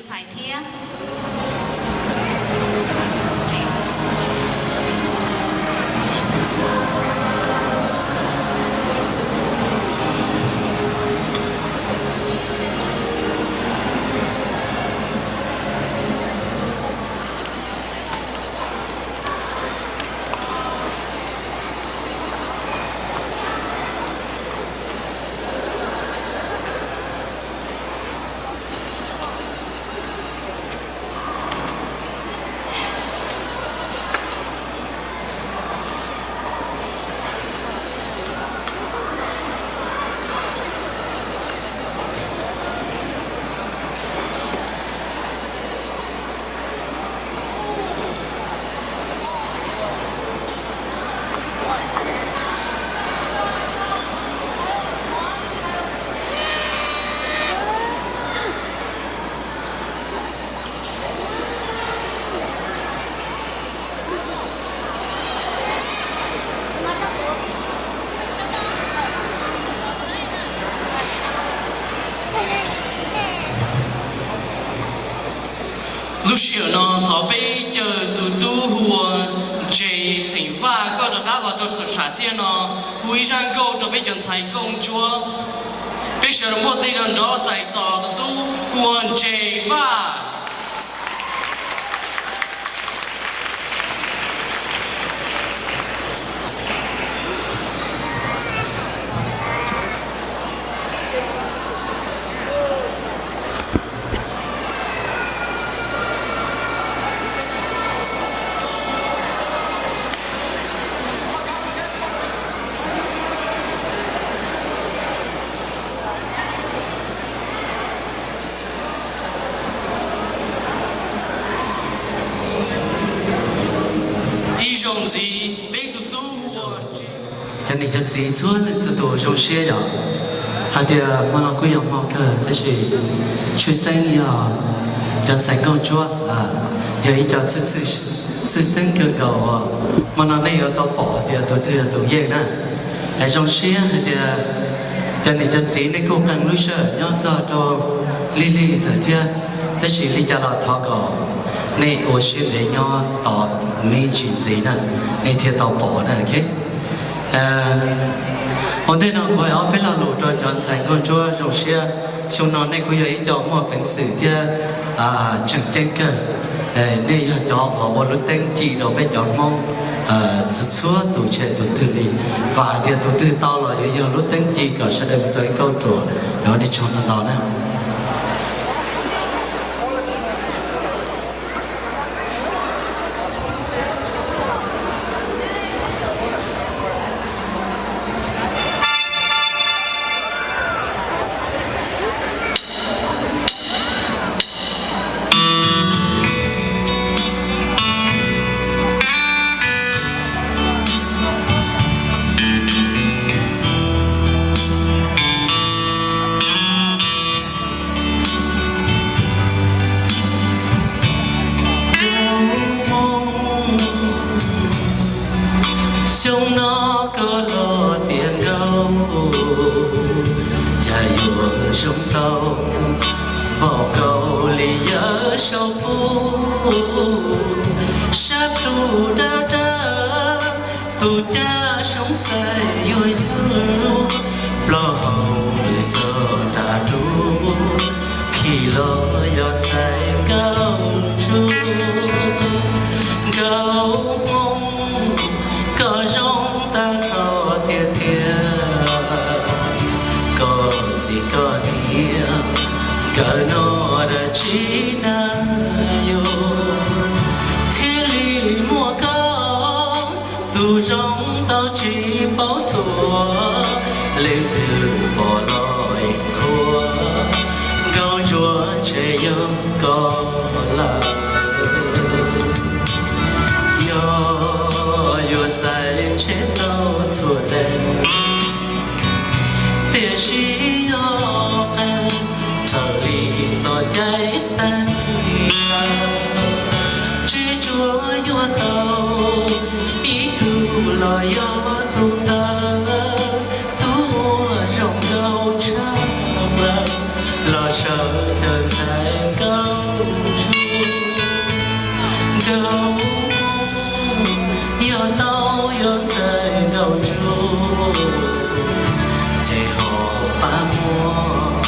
ntxhais thiab. Lub sij hawm no thov peb caw tus tub hu ua Ntses xeem Vaj koj rov qab los rau saum sam thiaj no hu ib zaj nkauj rau peb cov ntxhais nkauj ntsuab. Peb sawv daws muaj tej nrov txais tos tus tub hu ua Ntses Vaj. Ib zaug ntxiv peb tus tub hu ua Ntses. Cov niam cov txiv txhua leej txhua tus zoo siab yom, hais tias hmo no kuj yog hmo kawg tab sis tshwj xeeb yog cov ntxhais nkauj ntsuab yog ib co tshwj xeeb kawg nkaus uas hmo no nej yuav tau pom hais tias tus twg yog tus yeej na. Es zoo siab hais tias cov niam cov txiv nej kuj qee lub sij hawm nyob txog rau lig lig lawm thiab, tab sis li cas los thov kom nej ua siab ntev nyob tos me ntsis ntxiv na, nej thiaj tau pom na. Ua ntej no kuv hais ob peb lo lus rau cov ntxhais nkauj ntsuab zoo siab. Xyoo no nej kuj yog ib co muaj peev xwm thiab tseem ceeb kawg. Nej yog cov uas ua lub teeb ci rau peb cov Hmoob txhua txhua tus, tsis hais tus twg li. Vam hais tias tus twg tau los yuav yog lub teeb ci kom sawv daws mus rau ib kauj ruam. Ua nej tsaug ntau ntau na. Xyoo no koj los tiav nkauj, cas yuav zoo tau npaum nkaus li yawg saum qub. Sab plhu dawb dawb, tus caj soob xais yuav yug, plaub hau lwm txog nram dub, phim los yog ntxhais nkauj ntsuab. Nkauj Hmoob, koj zoo tag nrho tiag tiag, koj txiv koj niam nkawd noj dab tsi na yus, thiaj li muaj koj tus zoo tau tsis paub thuam, leej twg pom los yeej qhuas, nkauj ntsuab ntshe yog koj lawm. Yog yuav xaiv ntshe tau txhua leej, tiam sis yog qee raws li txoj cai xeeb, tsis tsuas yuav tau ib tug los yog tus ntawd, tus uas zoo nkauj tshaj plaws los sawv chaw ntxhais nkauj ntsuab, nkauj ntsuab, yog tau yuav txais nkauj ntsuab, ces ho pab muab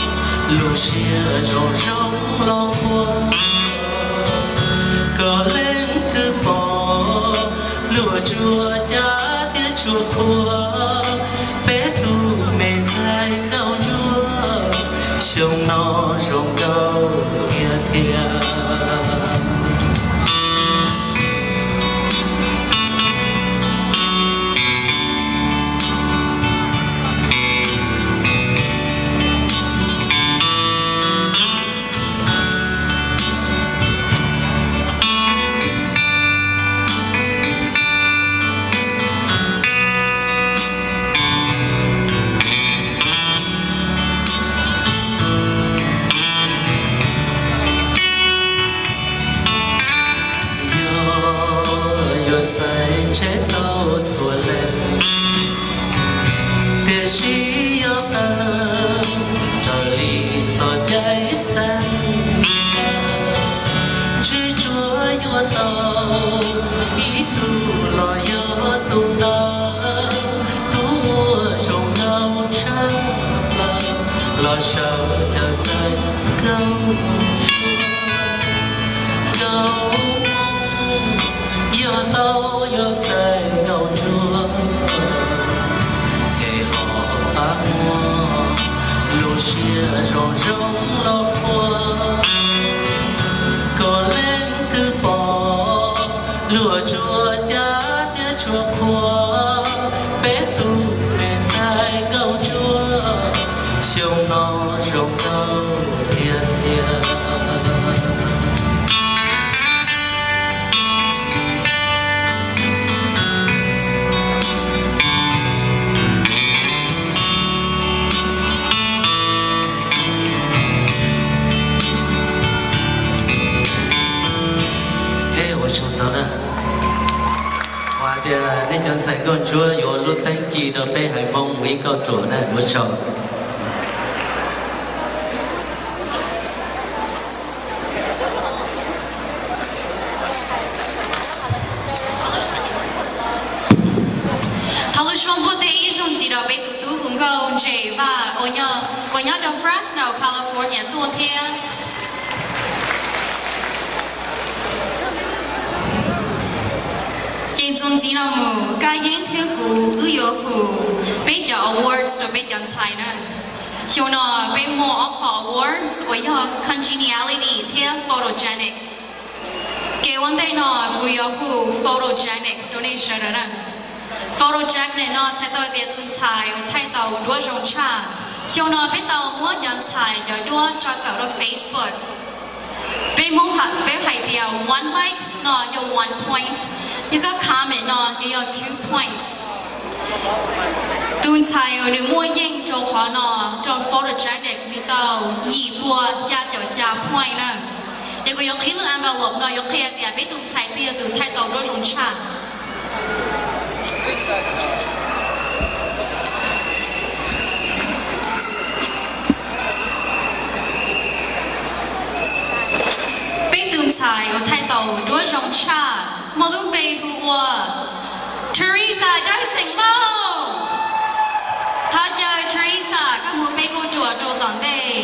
lub siab zoo zoo los qhuas, kom leej twg pom luag tsuas cav thiab tsuas qhuas. Peb tug me ntxhais nkauj ntsuab, xyoo no zoo nkauj tiag tiag. Yog yuav xaiv ntshe tau txhua leej, tiam sis yog qee raws li txoj cai xaiv, ntshe tsuas yuav tau ib tug los yog tus ntawd, tus uas zoo nkauj tshaj plaws los sawv caw txais nkauj ntsuab. Nkauj ntsuab, yog tau yuav txais nkauj ntsuab, ces ho pab muab lub siab zoo zoo los qhuas, kom leej twg pom luag tsuas cav thiab tsuas qhuas. Peb tug me ntxhais nkauj ntsuab, xyoo no zoo nkauj tiag tiag. Ua tsaug ntau na. Hais tias nej cov ntxhais nkauj ntsuab yuav lub teeb ci rau peb haiv Hmoob mus ib kauj ruam na, ua tsaug. Thov lub suab npuaj tej ib zaug ntxiv rau peb tus tub hu nkauj Ntses Vaj uas nyob rau Fresno, California tuaj thiab. Ces txuas ntxiv no mus Kab Yeeb thiab kuv wb yuav hu peb cov awards rau peb cov ntxhais na. Xyoo no peb muaj ob qho awards uas yog Congeniality thiab Photogenic. Kev ua ntej no kuv yuav hu Photogenic rau nej sawv daws na. Photogenic no txhais tau tias tus ntxhais uas thaij tau duab zoo tshaj. Xyoo no peb tau muab cov ntxhais cov duab tso tawm rau Facebook. Peb Hmoob peb hais tias one like no yog one point, yog koj comment no ces yog two points. Tus ntxhais uas nws muaj yeej rau qhov no rau Photogenic nws tau yim pua xya caum xya point na. Ces kuv yuav qhib lub envelope no yuav qhia tias peb tus ntxhais twg yog tus thaij tau duab zoo tshaj. Peb tus ntxhais uas thaij tau duab zoo tshaj muaj lub npe hu ua Teresa Dawson Lauj. Thov caw Teresa koj mus peb kauj ruam rau tom ntej,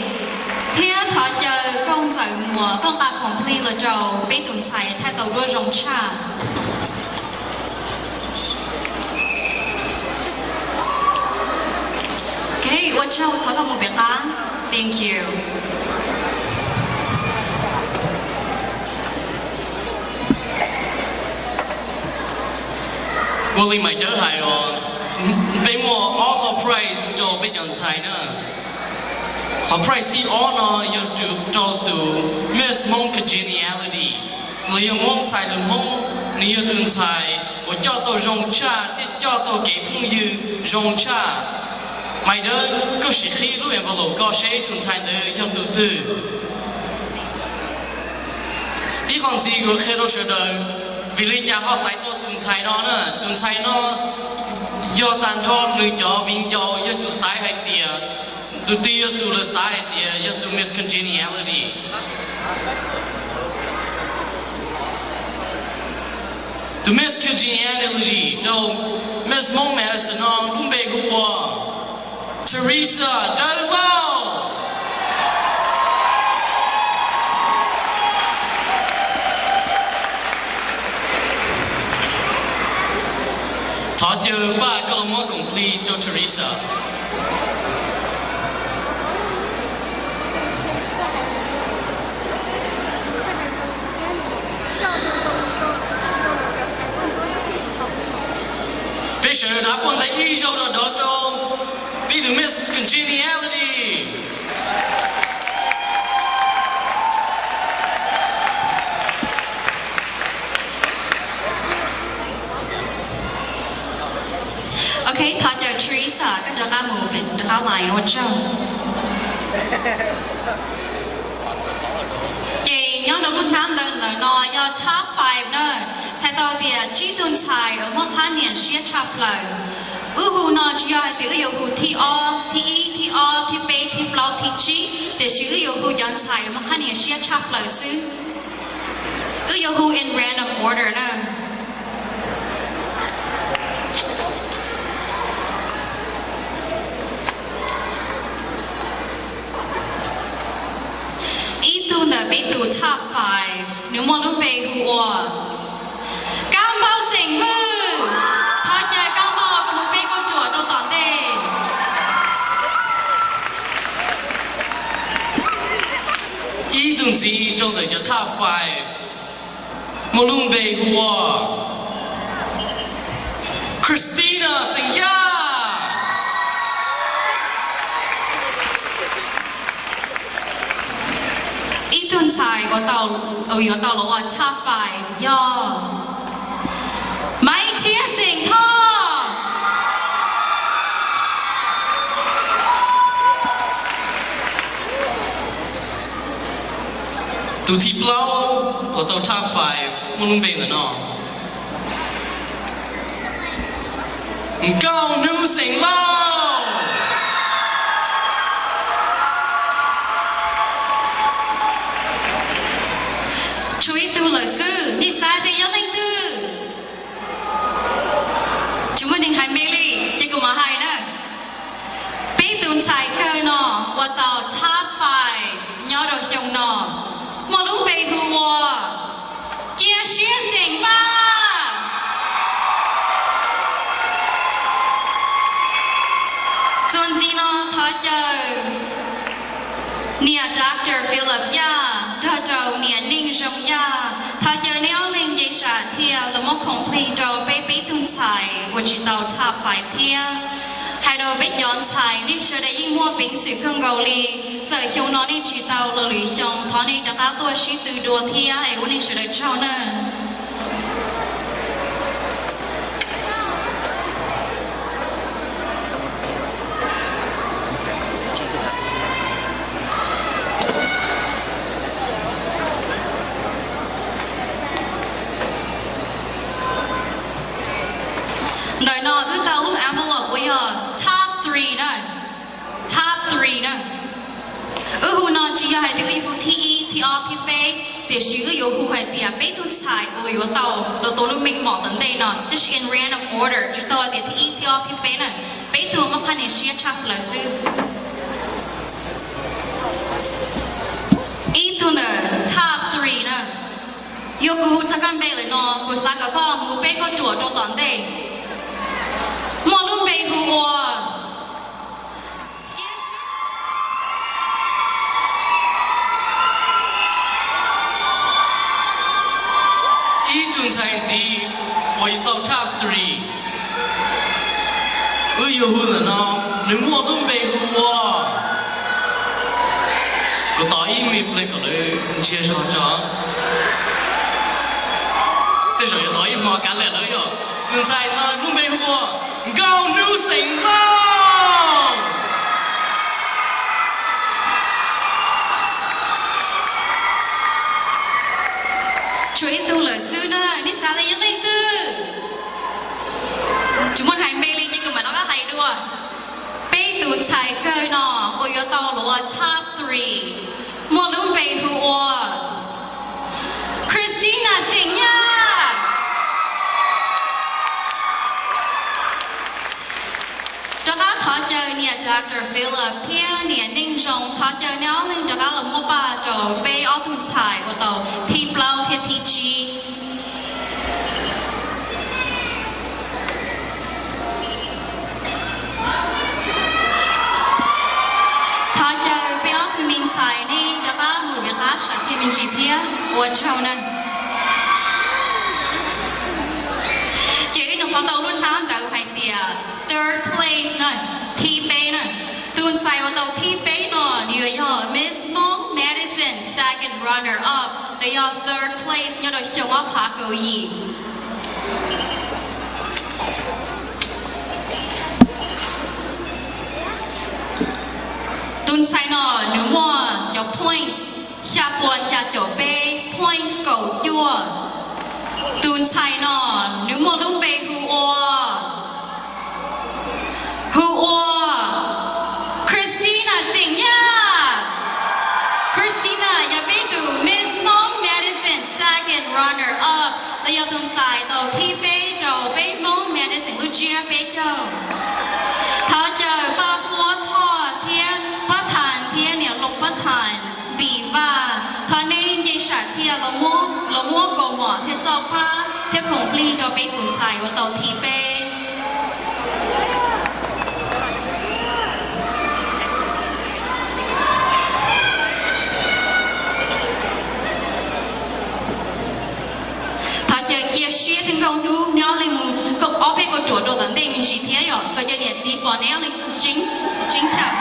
thiab thov caw Nkauj Ntxawm Muas koj nqa khoom plig los rau peb tus ntxhais thaij tau duab zoo tshaj. Ok, ua tsaug, thov koj mus pem qab. Thank you. Ua li Maiv Dawb hais os, peb muaj ob qho prize rau peb cov ntxhais na. Qhov prize thib ob no yog rau tus Miss Hmoob Congeniality, los yog Hmoob ntxhais lus Hmoob, nws yog tus ntxhais uas coj tau zoo tshaj thiab coj tau kev phooj ywg zoo tshaj. Maiv Dawb, koj sim qhib lub envelope koj seb tus ntxhais ntawd yog tus twg. Ib qho ntxiv kuv qhia rau sawv daws, vim li cas ho xaiv tau tus ntxhais no na. Tus ntxhais no yog tag nrho nws cov viv ncaus yog tus xaiv hais tias, tus twg yog tus lawv xaiv hais tias yog tus Miss Congeniality. Tus Miss Congeniality rau Miss Hmoob Madison no lub npe hu ua Teresa Dawb Lauj. Thov caw Paj koj los muab complete rau Teresa. Peb sawv daws puag ntawm ib zaug no dov rau peb tus Miss Congeniality. Ok, thov caw Teresa koj rov qab mus rov qab line ua tsaug. Ces nyob rau lub hnab ntawv ntawm no yog top five na, txhais tau tias tsib tug ntxhais uas muaj qhab niam siab tshaj plaws. Wb hu no tsis yog hais tias wb yuav hu thib ob, thib ib, thib ob, thib peb, thib plaub, thib tsib, tiam sis wb yuav hu cov ntxhais uas muaj qhab niam siab tshaj plaws xwb. Wb yuav hu in random order na. Ib tug ntawm peb tus top five, nws muaj lub npe hu ua Kab Npauj xeem Vwj. Thov caw Kab Npauj koj mus peb kauj ruam rau tom ntej. Ib tug ntxiv rau ntawm cov top five muaj lub npe hu ua Christina xeem Yaj. Ib tug ntxhais uas yuav tau los ua top five yog Maiv Thiab xeem Thoj. Tus thib plaub uas tau top five muaj lub npe ntawm no, Nkauj Hnub xeem Lauj. Tshuav ib tug lawm xwb, nej xav tias yog leej twg? Tsis muaj neeg hais npe li, ces kuv mam hais na. Peb tus ntxhais kawg no uas tau top five nyob rau xyoo no muaj lub npe hu ua Cia Siab xeem Vaj. Txuas ntxiv no thov caw niam Doctor Philip Yaj nrog rau niam Neej Zoo Yaj, thov caw nej ob leeg nce sam thiab los muab complete rau peb peb tug ntxhais uas tsis tau top five thiab. Hais rau peb cov ntxhais, nej sawv daws yeej muaj peev xwm kawg nkaus li. Txawm xyoo no nej tsis tau los lwm xyoo, thov nej rov qab tuaj sib tw dua thiab es ua nej sawv daws tsaug nawb. Ntawm no wb tau lub envelope uas yog top three na, top three na. Wb hu no tsis yog hais tias wb yuav hu thib ib, thib ob, thib peb, tiam sis wb yuav hu hais tias peb tug ntxhais uas yuav tau los tau lub meej mom tom ntej no, tab sis in random order, tsis tau hais tias thib ib, thib ob, thib peb na, peb tug muaj qhab niam siab tshaj plaws xwb. Ib tug ntawm top three na, yog kuv hu txog koj npe lawm no, kuv xav kom koj mus peb kauj ruam rau tom ntej. Muaj lub npe hu ua Ib tug ntxhais ntxiv uas yuav tau top three, wb yuav hu ntawm no, nws muaj lub npe hu ua, kuv tos ib me pliag kom lawv ntsiag zog tso. Tej zaum yuav tos ib hmo kav liam lawv yog. Tus ntxhais no lub npe hu ua Nkauj Hnub xeem Lauj. Tshuav ib tug lawm xwb na, nej xav tias yog leej twg? Tsis muaj hais npe li ces kuv mam rov qab hais dua. Peb tus ntxhais kawg no uas yuav tau los ua top three muaj lub npe hu ua Doctor Philip thiab niam Neej Zoo, thov caw nej ob leeg rov qab los muab paj rau peb ob tug ntxhais uas tau thib plaub thiab thib tsib. Thov caw peb ob tug me ntxhais nej rov qab mus rov qab sam thiaj me ntsis thiab ua tsaug na. Ces ib nus qhov tau lub hnab ntawd hais tias third place na, thib peb na. Tus ntxhais uas tau thib peb no nws yuav yog Miss Hmong Medicine second runner up, los yog third place nyob rau xyoo ob phav kaum yim. Tus ntxhais no nws muaj cov points xya pua xya caum peb, point kaum cuaj. Tus ntxhais no nws muaj lub npe hu ua, hu ua Christina Xeem Yaj. Christina yog peb tus Miss Hmong Medicine second runner up, los yog tus ntxhais tau thib peb rau peb Hmong Medicine lub tsiab peb caug. Thov caw Paj Fuab Thoj thiab Paj Thas thiab niam Loos Paj Thas Npis Vaj, thov nej nce sam thiaj los muab kaus mom thiab txoj pab thiab khoom plig rau peb tus ntxhais uas tau thib peb. Thov caw cia siab thiab nkauj hnub neb ob leeg mus ob peb kauj ruam rau tom ntej me ntsis thiab yom, kom cov niam txiv pom neb ob leeg tseeb, tseeb chaw.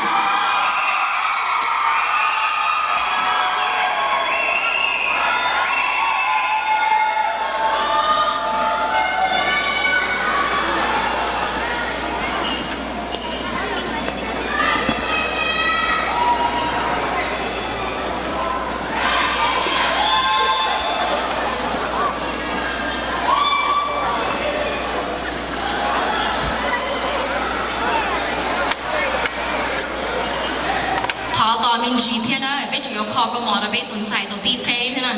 Thov tos me ntsis thiab na, peb tseem yuav kho kaus mom rau peb tus ntxhais tau thib peb thiab na.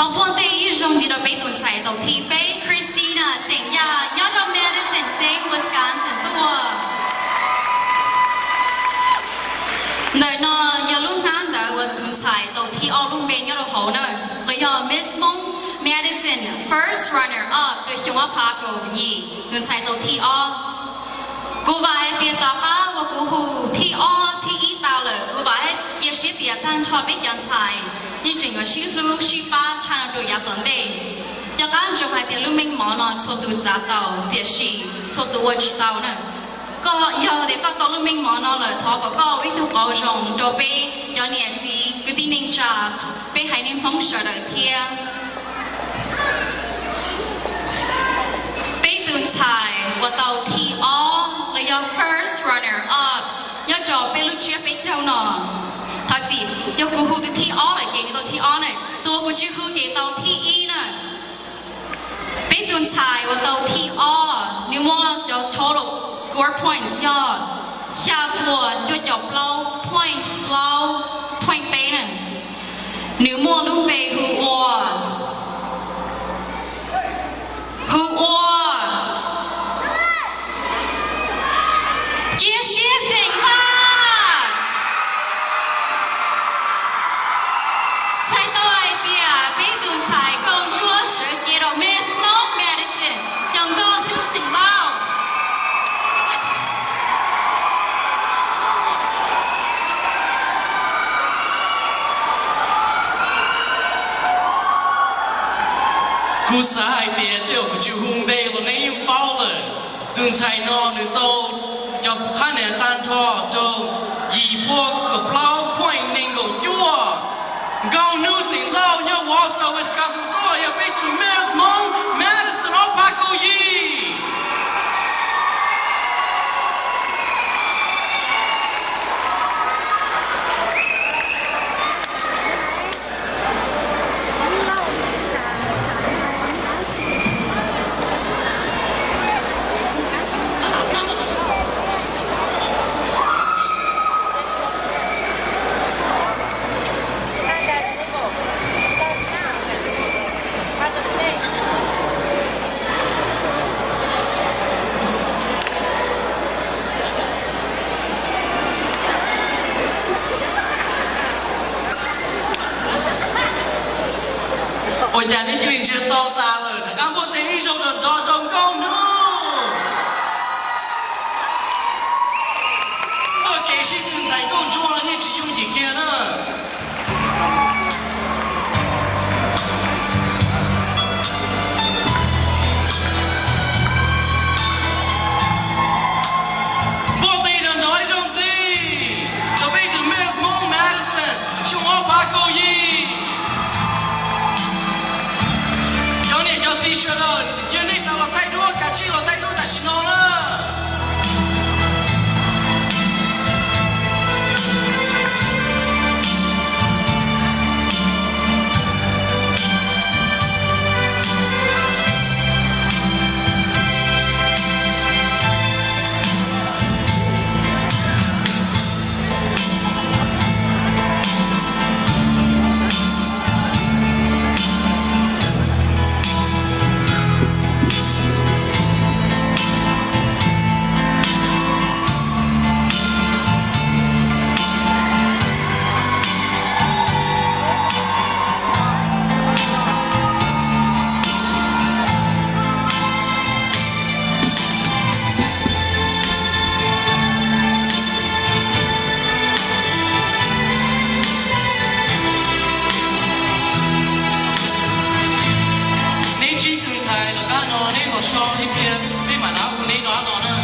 Thov npuaj ntej ib zaug ntxiv rau peb tus ntxhais tau thib peb, Christina Xeem Yaj, nyob rau Madison State, Wisconsin tuaj. Ntawm no yog lub hnab ntawv uas tus ntxhais tau thib ob lub npe nyob rau hauv na, los yog Miss Hmong Medicine first runner up rau xyoo ob phav kaum yim, tus ntxhais tau thib ob. Kuv vam hais tias tom qab uas kuv hu thib ob thib ib tas lawm, kuv vam hais cia siab tias tag nrho peb cov ntxhais yeej tseem yuav sib hlub sib pab tshaj no rau yav tom ntej. Cov qab ntsoov hais tias lub meej mom no txhua tus xav tau, tiam sis txhua tus ua tsis tau na. Koj yog tias koj tau lub meej mom no lawm, thov kom koj ua ib tug qauv zoo rau peb cov niam txiv kwv tij neej tsa, peb haiv neeg Hmoob sawv daws thiab. Peb tus ntxhais uas tau thib ob los yog first runner up nyob rau peb lub tsiab peb caug no. Thov txim, yog kuv hu tus thib ob lawm ces nws tau thib ob na, tus uas kuv tsis hu ces tau thib ib na. Peb tus ntxhais uas tau thib ob, nws muaj cov total score points yog xya puas cuaj caum plaub point plaub, point peb na. Nws muaj lub npe hu ua, hu ua Cia Siab Xeem Vaj. Txhais tau hais tias peb tus ntxhais Nkauj Ntsuab sawv cev rau Miss Hmong Medicine, Cov Nkauj Ntsuab Xeem Lauj. Kuv xav hais tias tej uas kuv tsis hu npe los nej yeej paub lawm. Tus ntxhais no nws tau cov phab nias tag nrho rau yim pua kaum plaub point nees nkaum cuaj. Nkauj hnub xeem ntau nyob Wausau, Wisconsin tuaj yog peb tus Miss Hmoob Madison ob phav kaum yim. Ua cas nej cia li ntsiag to tas lawm? Rov qab npuaj tes ib zaug nrov nrov rau nkauj hnub. Txoj kev sib tw ntxhais nkauj ntsuab no yeej tsis yooj yim kiag na. Npuaj tes nrov nrov ib zaug ntxiv rau peb tus Miss Hmoob Madison xyoo ob phav kaum yim. Cov niam cov txiv sawv daws, yog nej xav los thaij duab, kav tsij los thaij duab tam sim no na. Neb tsib tug ntxhais los qab no neb los so ib pliag, peb mam rov hu neb rov qab los na.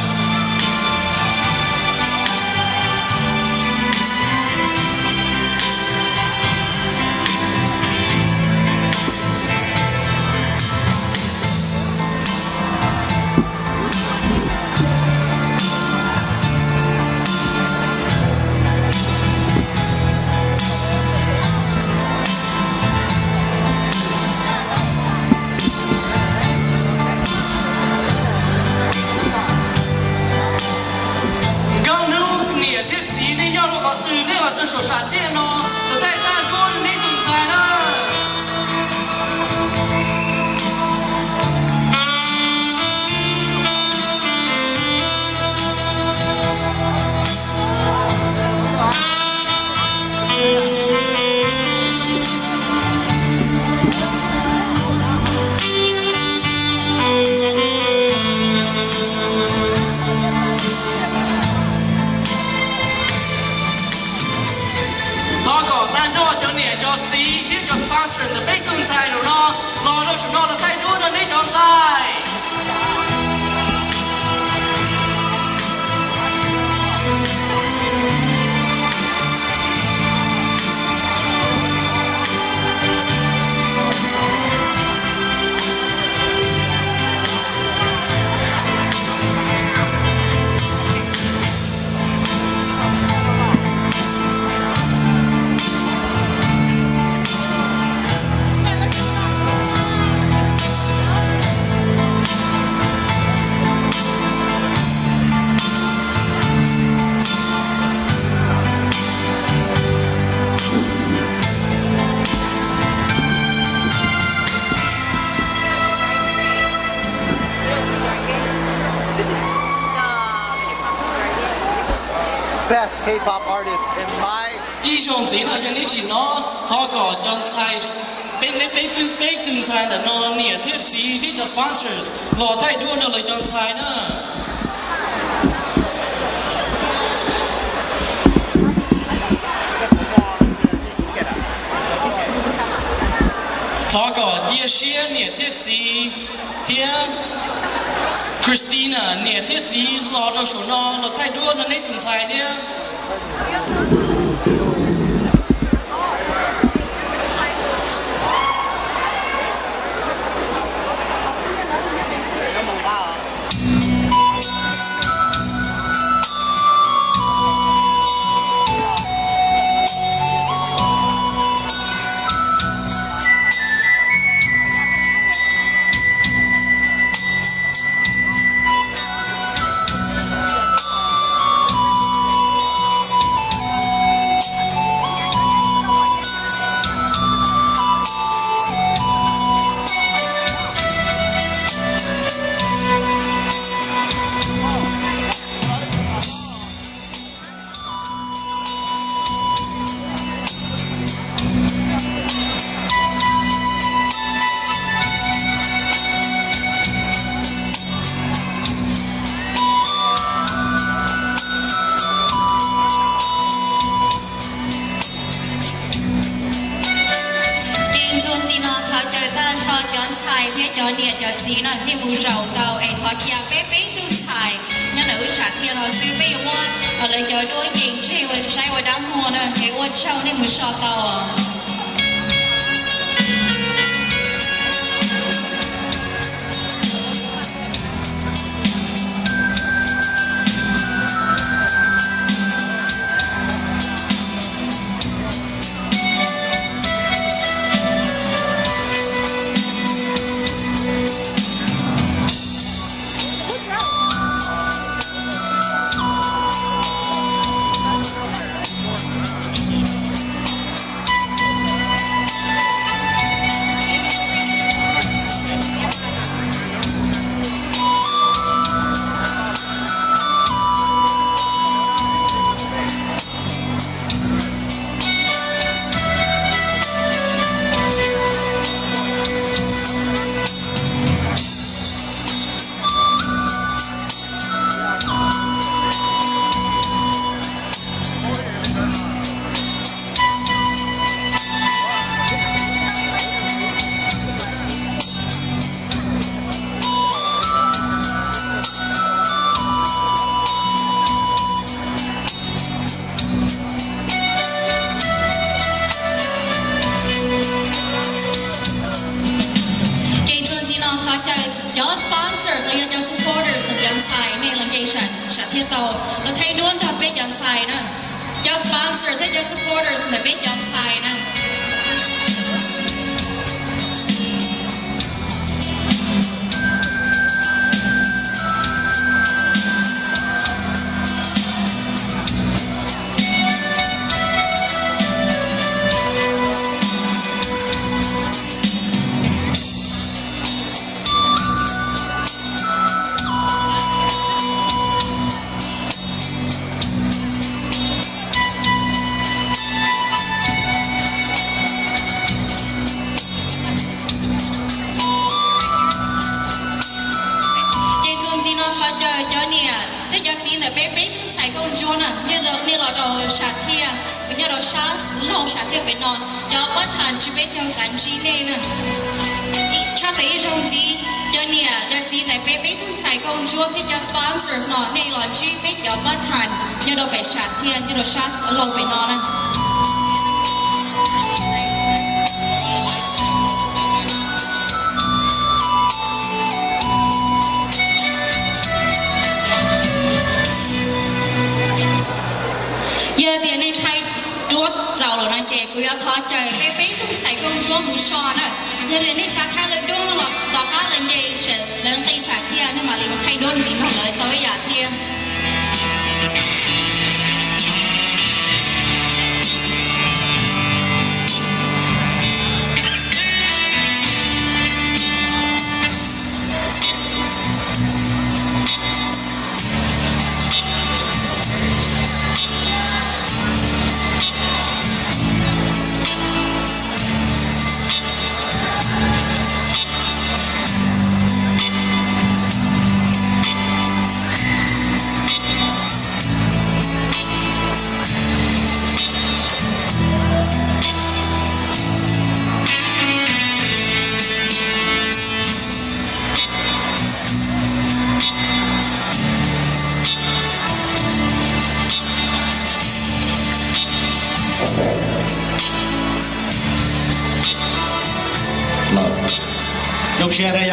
Nkauj hnub niam thiab txiv, nej nyob rau qhov twg, nej los rau saum sam thiaj no, los thaij tag nrho rau neb tus ntxhais na. Thov kom tag nrho cov niam cov txiv thiab cov sponsor ntawm peb tug ntxhais zaum no los rau saum no los thaij duab rau neb cov ntxhais. Best K-pop artist in my... Ib zaug ntxiv no yog neb tsis hnov, thov kom cov ntxhais, peb, peb, peb tug ntxhais ntawm no niam thiab txiv thiab cov sponsors los thaij duab rau lawv cov ntxhais na. Thov kom cia siab niam thiab txiv thiab Christina niam thiab txiv los rau saum no los thaij duab nrog neb tus ntxhais thiab. Ces txuas ntxiv no thov caw tag nrho cov ntxhais thiab cov niam cov txiv no nej mus zaum tau es thov cia peb peb tug ntxhais nyob ntawm lub sam thiaj no xwb, peb yuav muab lawv cov duab yees tseg ua saib ua dab muag na, es ua tsaug nej mus so tau. Ces txuas ntxiv no thov caw cov sponsors los yog cov supporters ntawm cov ntxhais nej los nce sam thiaj tau los thaij duab nrog peb cov ntxhais na. Cov sponsors thiab cov supporters ntawm peb cov ntxhais na. Ces txuas ntxiv no thov caw cov niam thiab cov txiv ntawm peb peb tug ntxhais nkauj ntsuab na, nej los rau sam thiaj uas nyob rau sab laug sam thiaj pem no, cov pab tham ntsws peb caug xav ntsib nej na. Tshaj tawm ib zaug ntxiv, cov niam cov txiv ntawm peb peb tug ntxhais nkauj ntsuab thiab cov sponsors no nej los ntsib peb cov pab tham nyob rau pem sam thiaj nyob rau sab laug pem no na. Yog tias nej thaij duab txaus lawm no ces kuv yuav thov caw peb peb tug ntxhais nkauj ntsuab mus so na. Yog tias nej xav thaij lawv duab no los tom qab lawv nce lawv nqi sam thiaj nej mam li mus thaij duab ntxiv nrog lawv tau ib yam thiab.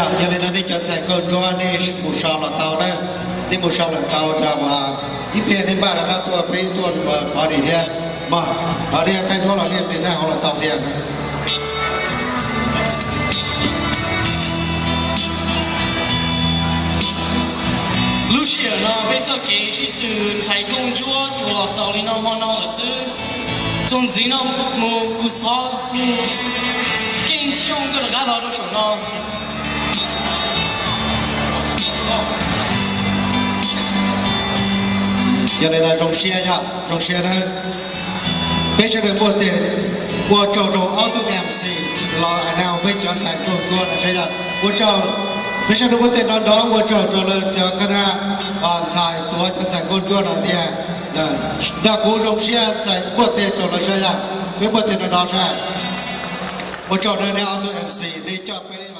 Yog li ntawd nej cov ntxhais nkauj ntsuab nej mus so los tau na, nej mus so los tau rau ib pliag nej npaj rov qab tuaj peb tuaj pov dim thiab. Mas ho nej thaij duab los nej pliag thaij hauv los tau thiab. Lub sij hawm no peb txoj kev sib tw ntxhais nkauj ntsuab tsuas los xaus li no hmo no lawm xwb. Txuas ntxiv no mus kuv thov mus Keej Xyooj tuaj rov qab los rau saum no. Yog li ntawd zoo siab yog zoo siab na. Peb sawv daws npuaj tes ua tsaug rau ob tug M C los hais no peb cov ntxhais nkauj ntsuab no saib yog ua tsaug. Peb sawv daws npuaj tes nrov nrov ua tsaug rau lawv cov khab nab ntxhais tuav cov ntxhais nkauj ntsuab no thiab. Nrog kuv zoo siab ntxhais npuaj tes rau lawv saib yog peb npuaj tes nrov nrov saib. Ua tsaug rau nej ob tug M C nej coj peb